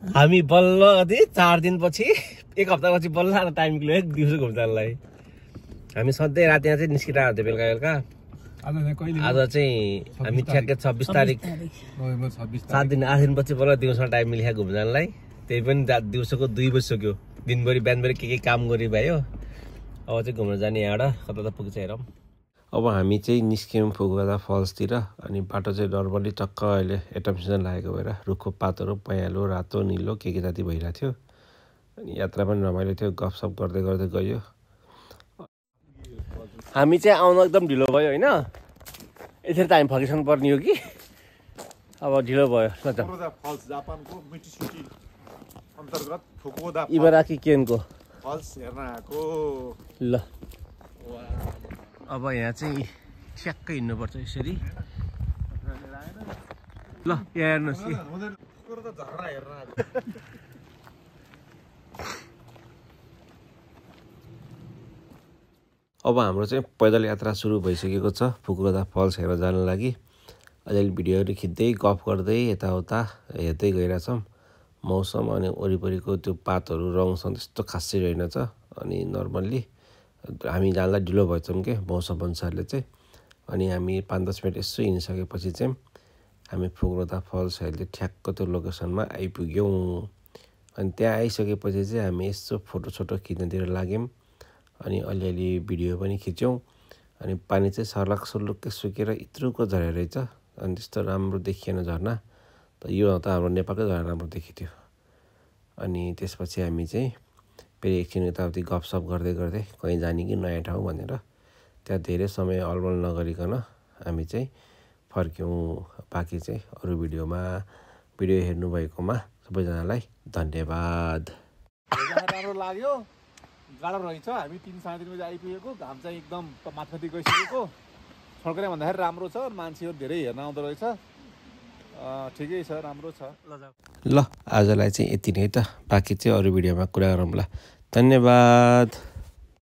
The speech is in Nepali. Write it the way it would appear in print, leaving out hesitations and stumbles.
हामी बल्ल कति 4 दिनपछि 1 हप्तापछि बल्ल टाइम मिल्यो एक दिवस घुम्न जानलाई। हामी सधैँ रातिमा चाहिँ निस्किरहेको थियो बेलुका बेलुका। आज चाहिँ हामी ठ्याक्कै 26 तारिक 7 दिन 8 दिनपछि बल्ल दिउँसो टाइम मिल्यो घुम्न जानलाई। त्यही पनि दिउँसोको 2 बजिसक्यो। दिनभरि बिहानभरि के काम गरी भयो। अब चाहिँ घुम्न जाने यहाँबाट कता त पुग्छ हेरौँ। अब हामी चाहिँ निस्क्यौँ फुकुवादा फल्सतिर। अनि बाटो चाहिँ नर्मली टक्क अहिले एटम सिजन लागेको भएर रुखको पातहरू पहेँलो रातो निलो के जाति भइरहेको थियो। अनि यात्रा पनि रमाइलो थियो। गफसफ गर्दै गर्दै गयो। हामी चाहिँ आउन एकदम ढिलो भयो होइन। यसरी त हामी फर्किसक्नु पर्ने हो कि अब ढिलो भयो। इबाराकी केनको फल्स हेर्न आएको ल। अब यहाँ चाहिँ ठ्याक्कै हिँड्नुपर्छ यसरी ल। यहाँ हेर्नुहोस् कि अब हाम्रो चाहिँ पैदल यात्रा सुरु भइसकेको छ फुकुवादा फल्स हेरेर जान लागि। अलिअलि भिडियोहरू खिच्दै गफ गर्दै यताउता हेर्दै गइरहेछौँ। मौसम अनि वरिपरिको त्यो पातहरू रङसँग त्यस्तो खासै रहेनछ। अनि नर्मल्ली हामी जानलाई ढिलो भएछौँ कि मौसम अनुसारले चाहिँ। अनि हामी 5-10 मिनट यसो हिँडिसकेपछि चाहिँ हामी फुकुवादा फल्स अहिले ठ्याक्क त्यो लोकेसनमा आइपुग्यौँ। अनि त्यहाँ आइसकेपछि चाहिँ हामी यसो फोटोसोटो खिच्नतिर लाग्यौँ। अनि अलिअलि भिडियो पनि खिच्यौँ। अनि पानी चाहिँ सर्लक सुर्लुक्कै सुकेर इत्रुको झरेको रहेछ। अनि त्यस्तो राम्रो देखिएन झरना। त यो त हाम्रो नेपालकै झरना राम्रो देखिथ्यो। अनि त्यसपछि हामी चाहिँ फेरि एकछिन यताउति गफसफ गर्दै गर्दै कहीँ जाने कि नयाँ ठाउँ भनेर त्यहाँ धेरै समय अलमल नगरिकन हामी चाहिँ फर्क्यौँ। बाँकी चाहिँ अरू भिडियो हेर्नुभएकोमा सबैजनालाई धन्यवाद। राम्रो लाग्यो। गाह्रो रहेछ। हामी 3-3:30 बजी आइपुगेको। घाम चाहिँ एकदम माथि गइसकेको। फर्केर भन्दाखेरि राम्रो छ। मान्छेहरू धेरै हेर्न आउँदो रहेछ। ठिकै छ राम्रो छ। ल आजलाई चाहिँ यति नै त। बाँकी चाहिँ अरू भिडियोमा कुरा गरौँला। धन्यवाद।